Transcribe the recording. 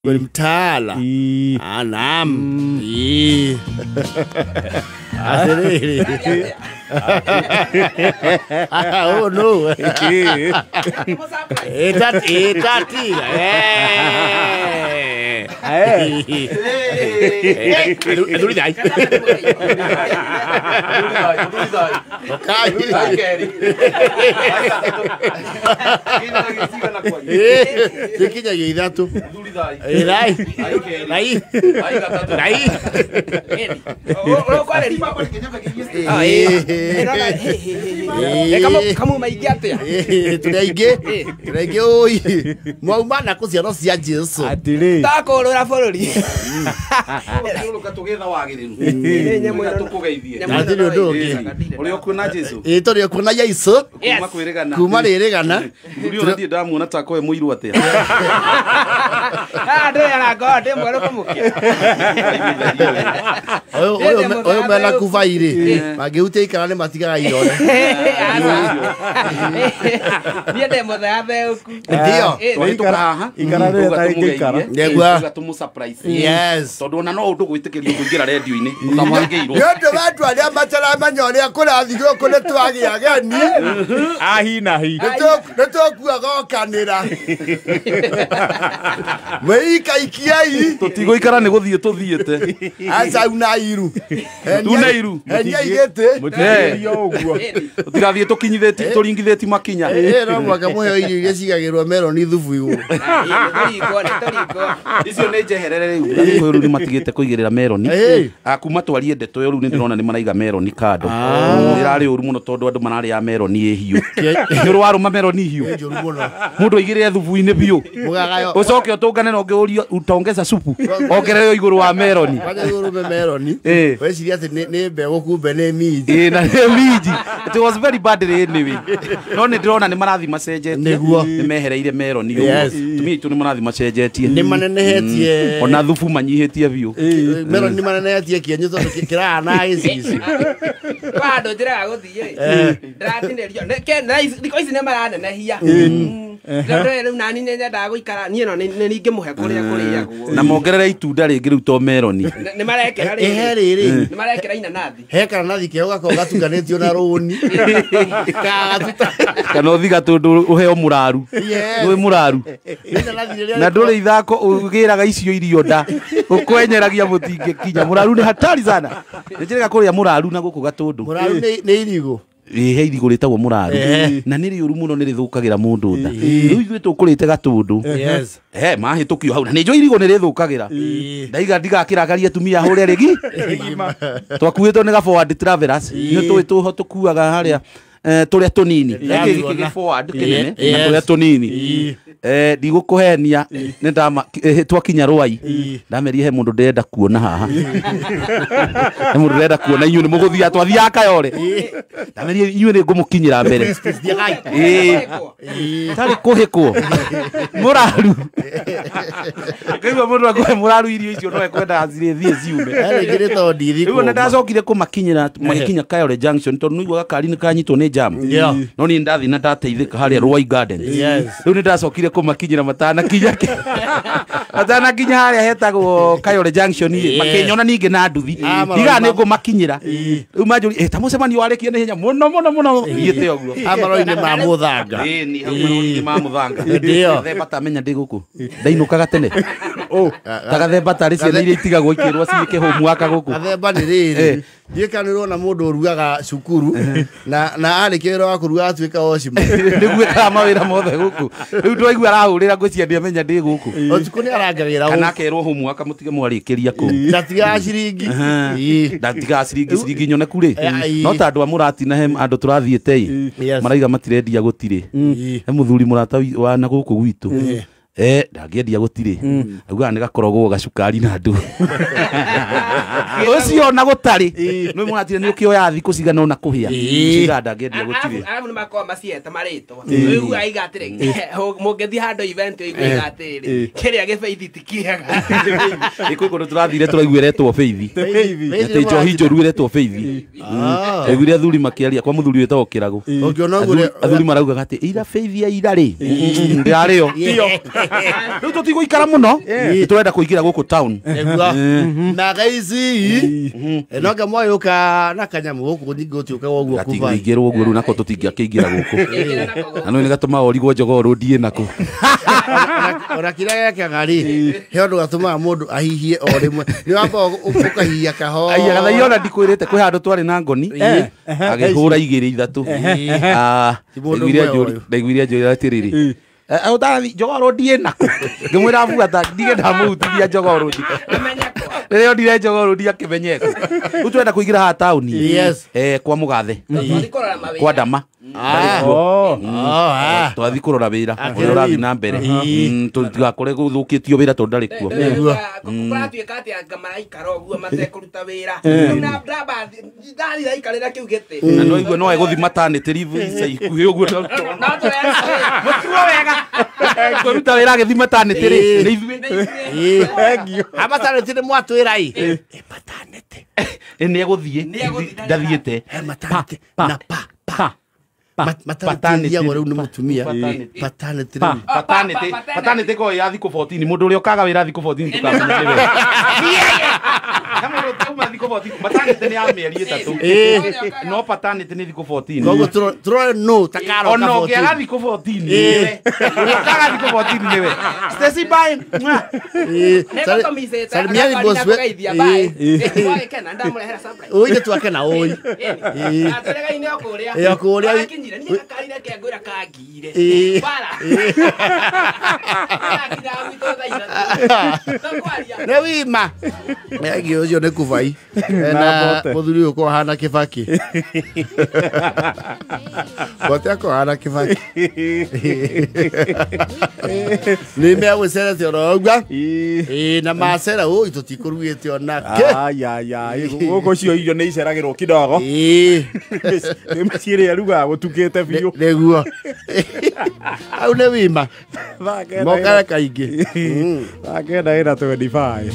Mtala. Ah, naam. Ii. Atĩrĩrĩ. Oh no. Ĩtatiga. Athuri thai. Gĩkinyagia ithatũ. Ĩrai. Rai. Rai. Kamu maingĩ atĩa? Tũrĩ aingĩ. Tũrĩ aingĩ ũi. Mwauma na kũ ciana cia Jesũ. Atĩrĩ. Takũrũra bũrũri. Tũrũka tũgĩetha wagĩrĩru. Tũkũgeithie. Hatirĩ ũndũ ũngĩ. Ũrĩa ũkuona Jesũ. Ĩ tũrĩ okuona Jesũ. Kuma kwĩrĩgana. Kuma rĩrĩgana. Mũthuri ũyũ ndirĩ ndamuona ta akorwo e mũirũ atĩa. Ah, ndĩ arango ndĩ mwerũ kũmũkĩra. Ũyũ mena kubai rĩ. Mangĩhutia ikara nĩ matigaga irore. Niĩ ndĩ mũtheatheũku. Ndio. Twahĩtũka haha. Ikara rĩrĩa tarĩngĩikara. Nĩguo. Tuga tũmũ surprise. Yes. Tondũ ona no ũndũ gwĩtĩkĩrio kũingĩra redio-inĩ ũtabangĩirwo. Nĩ ũndũ wa andũ arĩa mataramenya ũrĩa kũrathiĩ gũkũ nĩ twagĩa ageni. Ahi na hi. Nĩ tũkuogokanĩra. Mwĩikaikiei. Tũtigũikara nĩ gũthiĩ tũthiĩte. Aca una iru. Tuna iru. Henia igĩtĩ. Mũtingĩrio ũguo. Tũtigathiĩ tũkinyithĩtie tũringithĩtie makinya. Ĩ no mũhaka mũheo irio iria cigagĩrwo meroni thubu igũrũ. Nĩ tũringwo. Icio nĩ njeherere rĩu. Agĩkũyũ rĩu nĩ matigĩte kũigĩrĩra meroni. Kuma twarie ndeto ĩyo rĩu nĩ ndĩrona nĩ maraiga meroni kando. Ĩrarĩ ũru mũno tondũ andũ mararĩa meroni ĩ hiũ. Nĩ ũrĩ warũma meroni hiũ. Njũru mũno. Mũndũ aigĩrĩre thubu-inĩ biũ. Mũgagayo. Ũcoke ũtũngane na ũngĩ ũrio utaongeza supu. Ongerere igũrũ wa meroni. Kwanja ũrũme meroni. Weciria atĩ nĩ mbegũ kumbe nĩ minji. Ĩ na nĩ minji. It was very bad anyway. No nĩ ndĩrona nĩ marathiĩ macenjetie. Nĩguo. Nĩ mehereire meroni ũguo. Yes. Atumia aitũ nĩ marathiĩ macenjetie. Nĩ manenehetie. Ona thubu manyihĩtie biũ. Meroni nĩ manenehetie kĩenyũ tondũ kĩrahana gĩcicio. Kwa handũ njĩraga gũthiĩ ndĩratinĩrio. Thikũ ici nĩ maranenehia. Rĩu nani nĩ nyendaga gũikara niĩ no nĩ ningĩmũhe kũrĩa kũrĩagwo. Na mongerere itunda rĩngĩ rĩu to meroni. Nĩ marekĩra Ehe rĩrĩ. rĩrĩ. Nĩ marekĩra inanathi. He karanathi keo gakoragwo gatukanĩtio na rũni. Kana ũthiĩ gatũndũ ũheo mũraru. Yes. Nĩ mũraru. Inanathi rĩrĩa Na ndũrĩ ithako ũgĩraga icio irio nda. Ũkwenyeragia mũtingĩkinya. Mũraru nĩ hatari sana. Nĩ njĩrĩga kũrĩa mũraru na gũkũ gatũndũ. Mũraru nĩ irigũ. He irigũ rĩtagwo mũraru. Na nĩ rĩũru mũno nĩ rĩthũkagĩra mũndũ nda. Rĩu ithuĩ tũkũrĩte gatũndũ. Yes. He mahĩtũkio hau na nĩ njũĩ irigũ nĩ rĩthũkagĩra. Ndaiga ndigakĩrakaria atumia hũre rĩgi. Twakuĩtwo nĩ ga forward travelers. Nĩ tũĩ tũho tũkuaga harĩa tũrĩa tũnini. Gĩkĩ gĩ forward kĩnene na tũrĩa tũnini. Ndigũkũhenia nĩ ndama twakinya Rwai. Ndamerie he mũndũ ndĩrenda kuona haha. He mũndũ ndĩrenda kuona inyuĩ nĩ mũgũthiĩ twathiaga Kayore. Ndamerie inyuĩ nĩ ngũmũkinyĩra mbere. Tarĩ kũhĩkwo. Mũraru. Ngaigua mũndũ akũhe mũraru irio icio no ekwendaga cirĩthiĩ ciume. Rĩngĩ nĩ tondũ ndithi Rĩu kũma. ona ndacokire kũmakinyĩra magĩkinya Kayore Junction tondũ nĩigua gakari nĩ kanyitwo nĩ jam. No niĩ ndathiĩ na ndateithĩka harĩa Ruai Gardens. Yes. Rĩu nĩ ndacokire kũmakinyĩra matanakinya matanakinya harĩa hetagwo Kayore Junction ĩ makĩnyona ningĩ na nduthi. Ndigaga nĩ ngũmakinyĩra. Rĩu manjũria ta mũcemanio warĩkia na ihenya mũno mũno mũno thiĩte ũguo. Amarori-inĩ ma mũthanga. Ĩ ni hau marori-inĩ ma mũthanga. Ndio. Gathemba tamenya ndĩ gũkũ. Ndainũkaga tene. Ta gathemba tarĩ ciana iria itigagwo ikĩrwo ciĩke homework gũkũ. Gathemba nĩ rĩrĩ. Ndiũĩ kana nĩũrona mũndũ ũrugaga cukuru na arĩkia wĩra wa kũruga atuĩka watchman. Nĩguo ĩkaga mawĩra mothe gũkũ. Rĩu ndwaigua arahũrĩra ngwĩciria ndiamenya ndĩ gũkũ. Ũtukũ nĩ arangagĩra Kana gũkũ. akerwo homework mũtige mwarĩkĩria kũu. Ndatigaga ciringi. Ndatigaga ciringi ciringi nyoneku rĩ. Ĩ. No ta andũ a mũratina he andũ tũrathiĩte ĩ. Yes. Maraiga matirendia gũtirĩ. He mũthuri mũrata wa na gũkũ gwitũ. Ndangĩendia gũtirĩ. Augaga nĩ gakorogwo gacukari na andũ. Ũcio ona gũtarĩ. Nĩ mũratire nĩ ũkĩoya thikũ cigana ũna kũhĩa. Ũcio ndangĩendia gũtirĩ. Arabu nĩ makoragwo maciete marĩtwa. Ũiguaga iga atĩrĩ, mũngĩthiĩ handũ event ũigue iga atĩrĩrĩ, kĩrĩa gĩbeithi ti kĩega. Ĩ kwĩ kũndũ tũrathire tũraigua ĩretwo beithi. Beithi Atĩ njohi njũru ĩretwo beithi. Aiguire athuri makĩaria kwa mũthuri wĩtagwo Kĩragũ. Ũngĩona ũguo Athuri maraugaga atĩ ira beithi ya ira rĩ ndĩrarĩo. Rĩu tũtigũikara mũno tũrenda kũingĩra gũkũ town na gaici no ngamwayũka na kanyamũ gũkũ ningĩ gũtiũkaga ũguo kuba gatingĩingĩrwo ũguo rĩu nako tũtingĩakĩingĩra gũkũ na nĩ gatũma origwo njogoo rũndiĩ nako ona kĩrĩa gekaga rĩ he ũndũ gatũmaga mũndũ ahihie o rĩmwe nĩ wamba ũkahihia kahora Aya gathaia ona ndikwĩrĩte kwĩ handũ twarĩ na ngoni agĩhũra igĩrĩ ithatũ ndaiguire njũrĩ atĩrĩrĩ ũtarathi njogoo rũndiĩ nako ngĩmwĩra buata ndige ndamũhutithia njogoo rũndi rĩrĩa ondire njogoo rũndi akĩmenyeka rĩu tũrenda kũingĩra haha taũni kwa mũgathe kwa ndama twathi kũrora wĩra ũrĩa ũrathiĩ na mbere tũtigakore gũthũkĩtio wĩra tondũ ndarĩ kuo kũratuĩka atĩ anga maraikara ũguo matekũruta wĩra ndathi raikarĩra kĩu gĩtĩ na no igue no egũthi maternity leave ica ikuhĩ ũguo mũtuo wega kũruta wĩra agĩthi maternity rĩ nĩ ithuĩ maternity nĩ mwatwĩra ĩ maternity nĩ egũthiĩ ndathiĩte maternity na pa pa maternity rĩu nĩ mũtumia paternity paternity paternity ko ya thikũ 14 mũndũ ũrĩa ũkaga wĩra thikũ 14 tũkamenya nĩwe mũndũ ũtauma thikũ 14 maternity nĩ ya mĩeri ĩtatũ no paternity nĩ thikũ 14 koguo tũrore no takaroka ona ũngĩaga thikũ 14 nĩwe ũrĩa ũkaga thikũ 14 nĩwe Stacy bye salimiani boss we oi nĩ twakena oi atũregaine o kũrĩa niĩ gakarire kengwĩra kangire bara nĩ wima egi ũcio nĩ kubai na mũthuri ũyũ ko ahana Kĩbaki bote ako ahana Kĩbaki nĩ megũcerete oro ũguo na macera ũi tũtikũrugĩte ona kĩ gũkũ cio irio nĩ iceragĩrwo kidogo nĩ mĩciĩ ĩrĩa ĩrugaga gũtukĩte biũ nĩguo hau nĩ wima mokaga kaingĩ thaa 9 ĩna 25.